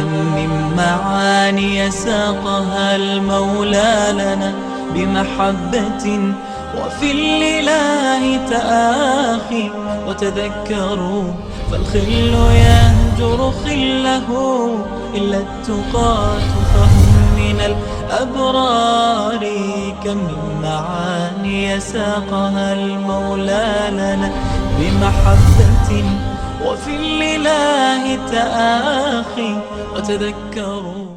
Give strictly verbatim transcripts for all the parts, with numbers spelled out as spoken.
من معاني ساقها المولى لنا بمحبة، وفي الإله تآخي. وتذكروا فالخل يهجر خله إلا التقاة فهم من الأبرار. كم من معاني ساقها المولى لنا بمحبة، وفي الإله تآخي. وتذكروا.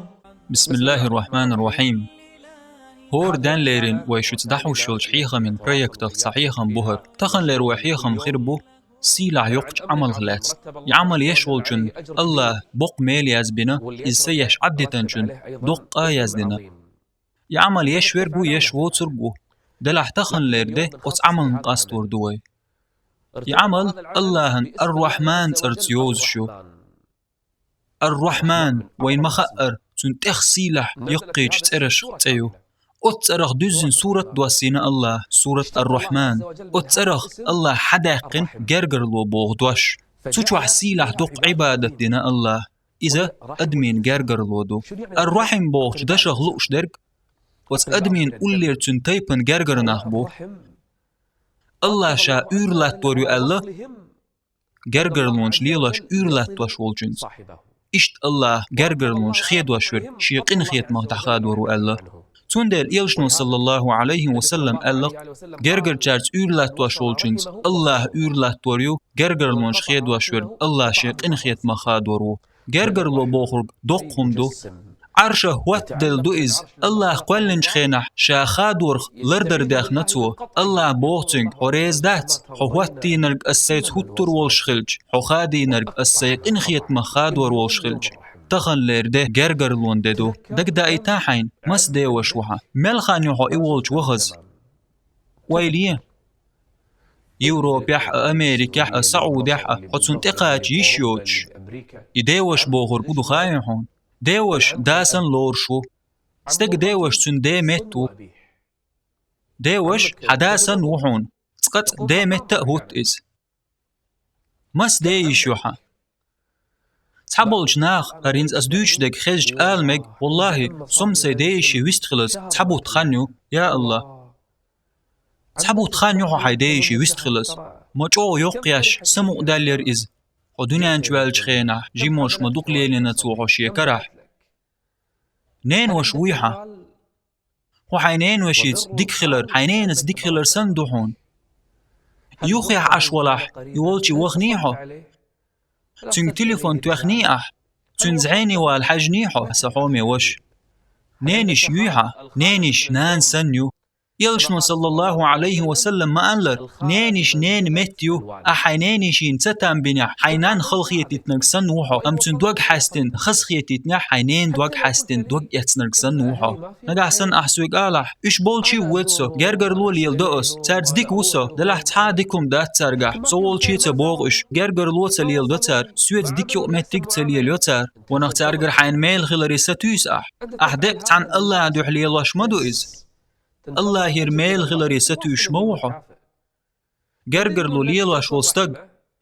بسم الله الرحمن الرحيم. ХӀора денлерин вай шуьца дӀахьош йолчу хьехамийн проектах цхьа хьехам бу хӀара. Таханлера вай хьехам хир бу сийлахь йоккхачу Ӏамалх лаьцна. И Ӏамал еш волчунна АллахӀа боккха мел яздина, иза са еш Ӏаддитанчунна доккха къа яздина. И Ӏамал еш верг ву, еш воцург ву. Делахь таханлера де оцу Ӏамална къастор ду вай. И Ӏамал АллахӀан Ар-Рахьман цӀарца йозуш ю. Ар-Рахьман, вайна ма-хаъара, цуьнан тӀех сийлахь яккхийчу цӀерашах цӀе ю. Оцу цӀарах дуьззина сурат доссийна АллахӀа, сурат Ар-Рахьман. Оцу цӀарах АллахӀа хьадаьккхина гергарло боху дош. Цу чохь сийлахь доккха Ӏибадат дина АллахӀа. Иза адамийн гергарло ду. Ар-Рахьим бохучу дашах лууш дерг, оцу адамийн уллера цуьнан тайпана гергара нах бу. АллахӀа Ша уьйр латтор ю аьлла, гергарлонаш лелош уьйр латтош волчуьнца. Иштта АллахӀа гергарлонаш хедош верг Шен къинхетамах дӀахадор ву аьлла. Цундела Элчано, саллаллаху Ӏалайхи ва саллам, аьлла: «Гергарчаьрца уьйр латтош волчуьнца АллахӀа уьйр латтор ю, гергарлонаш хедош верг АллахӀа Шен къинхетамах хадор ву». Гергарло бохург доккха хӀума ду. Ӏаршах хӀоттаделла ду иза. АллахӀа кхоьллинчу хенахь Ша хадорах лардар дехна Цо. АллахӀа боху цуьнга: «Хьо реза дац? Хьо хӀоттийнарг Ас Сайца хӀуттур волуш хилча, хьо хадийнарг Ас Сайн къинхетамах хадор волуш хилча». Таханлера де гергарлон де ду. Дагадаийта хьайна, маса деваш ву хьан? Мел хан ю хьо и волчу вахаза? Ойла е. Европехь а, Америкехь а, Саудехь а хьо цунна тӀекхача йиш йоцуш, и деваш бохург хӀун ду хаьий хьуна? Деваш да санна лоруш ву. Стеган деваш цуьнан ден метта ву. Деваш хьан да санна ву хьуна. Цкъацкъа ден метта а хӀутту иза. Маса ден йиш ю хьан? Цхьаболчу наха, хӀара хӀинца ас дуьйцуш дерг хезча, ала мега: «ВаллахӀи, со-м сайн ден йише вист хилаза цхьа бутт хан ю, я АллахӀ». Цхьа бутт хан ю хьо хьайн ден йише вист хилаза. Ма чӀогӀа йоккха еш, самукъадаьлла яра иза. Хьо дуьнен чу ваьллачу хенахь, жимош ма дукха лелийна Цо хьо Шен карахь. Ненаваша вуй хьан? Хьо хьайн ненавашица дика хилар, хьайн ненаца дика хилар санна ду хьуна. Юххехь Ӏаш валахь, и волчу ваханий хьо? Цуьнга телефон тоьхний ахь? Цуьнца зӀене вала хьаьжний хьо, сан хьоме ваша? Ненайиша юй хьан? Ненайиша нана санна ю. Элчано, саллаллаху Ӏалайхи ва саллам, ма-аллара: «Ненайиша ненан метта ю». Ахь хьайн ненайишина цатам бинехь, хьайн нанна хала хетийтинарг санна ву хьо, амма цуьнан дог хьаьстина хаза хетийтинехь, хьайн ненан дог хьаьстина дог эцнарг санна ву хьо. Нагахь санна ахь соьга алахь: «Уьш болчий воьду со, гергарло леладо ас, цаьрца дика ву со, делахь цхьа а дика хӀума дац цаьргахь, со волче ца боху уьш, гергарло ца леладо цара, соьца дика юкъаметтиг ца лелайо цара». Ванах цаьргара хьайна мела хиларе сатуьйсу ахь. Ахь декъа цхьана АллахӀан дуьхьа лелош ма ду иза. АллахӀера мела хиларе сатуьйсуш ма ву хьо. Гергарло лелош волу стаг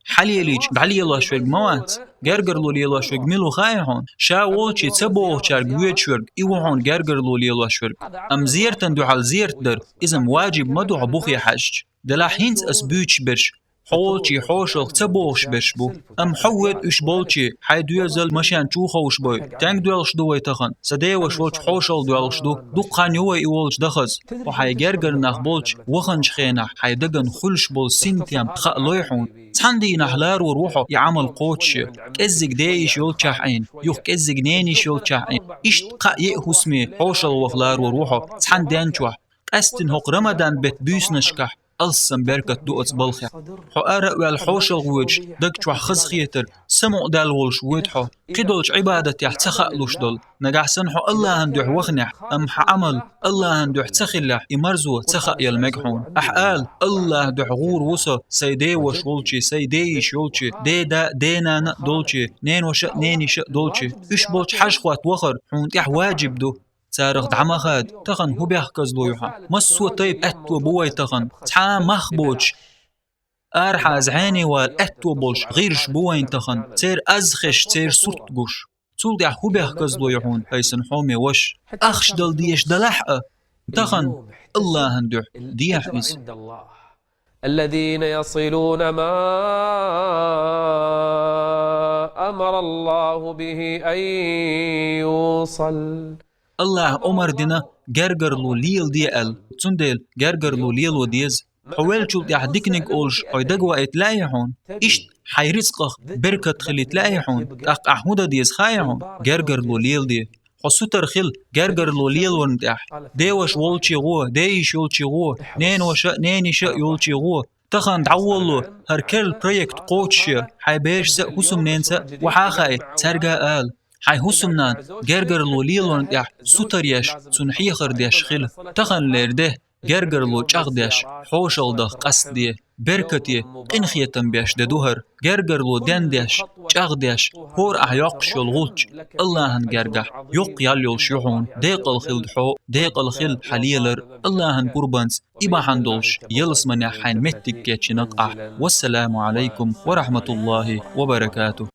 хьалелийча дӀалелош верг ма вац. Гергарло лелош верг мила ву хаьий хьуна? Ша волче ца бохучаьрга воьдуш верг, и ву хьуна гергарло лелош верг. Амма зертан дуьхьал зерат дар, иза-м ваджиб ма ду хьо бухе хьаьжча. Делахь хӀинца ас буьйцуш берш хьо волче хьошалгӀа ца бохуш берш бу. Амма хьо воьду уьш болче, хьайн доьзал, машен чу ховшабой. Стенга доьлхуш ду вай тахана? Сан деваш волчу хьошалгӀа доьлхуш ду. Дукха хан ю вай и волчу дахаза. Хьо хьайн гергара нах болчу ваханчу хенахь хьайн дагана хуьлуш болу синтем хаа лой хьуна? Цхьана дийнахь ларор ву хьо и Ӏамал кхочушъян. КӀеззиг ден йиша йолччохь Ӏийна, юха кӀеззиг ненайиша йолччохь Ӏийна. Иштта кхаа-йиъ хӀусаме хьошалгӀа ваха ларор ву хьо цхьана ден чохь. Къаьсттина хӀокху Рамадан беттан буьйсанашкахь алссам беркат ду оцу балхехь. Хьо ара а ваьлла хьошалгӀа воьдуш, даг чохь хазахетар, самукъадаьлла волуш воьду хьо. Кхидолчу Ӏибадатехь ца хаалуш долу. Нагахь санна хьо АллахӀан дуьхьа ваханехь, амма хьан Ӏамал АллахӀан дуьхьа ца хиллехь, и марзо ца хаа яла мега хьуна. Ахь ала: «АллахӀан дуьхьа гӀур ву со, сайн деваш волче, сайн ден йиша йолче, деда а, денана а долче, ненаваша а, ненайиша а долче». Уьш болчу хьажа-хӀотта вахар хьуна тӀехь ваджиб ду. Царах дӀа ма хада, тахана хӀун бехказло ю хьан? Массо а тайпа аьтто бу вай тахана, цхьа а мах боцуш, арахьа зӀене вала аьтто болуш гӀирсаш бу вайна тахана, церан аз хезаш, церан сурт гуш. Цул тӀаьхьа хӀун бехказло ю хьуна, хӀай сан хьоме ваша? Ахча дала дезаш далахь а, тахан Аллахьан дуьхьа дехьа иза. الذين يصلون ما أمر الله به أن يوصل. Аллахьа омар дина гергарло леладе аьлла, цундела гергарло лело деза. Хьо веллачул тӀаьхьа диканиг олуш хьо дагаваийта лаьий хьуна? Иштта хьайн рицкъах беркат хилийта лаьий хьуна? ТӀаккха ахь хӀун дан деза хаьий хьуна? Гергарло леладе. Хьо сутара хила гергарло лелорна тӀехь. Деваша волче гӀо, дейиша йолче гӀо, неноша а, нениша а йолче гӀо. Тахан дӀаволло хӀара керла проект кхочуш я, хьайн берашца а, хӀусамненца а вахьа а хаий, цаьрга а ала. Хьайн хӀусамнана гергарло лелорна тӀехь сутара еш, цунна хьехар деш хила. Таханлера де гергарло чӀагӀдеш, хьошалгӀа даха къастаде, беркате, къинхетам беш де ду хӀара. Гергарло денна деш, чӀагӀдеш, хӀора ахь йоккхуш йолу гӀулч Аллахьан гергахь йоккха ял йолуш ю хьуна. Декъала хилда хьо, декъала хила хьан лелар. Аллахьан пурбанца и бахьана долуш ялсаманехь хьайна меттиг кечйина ахь. Вассаламу Ӏалайкум ва рахьматуллахӀи ва баракатухӀ.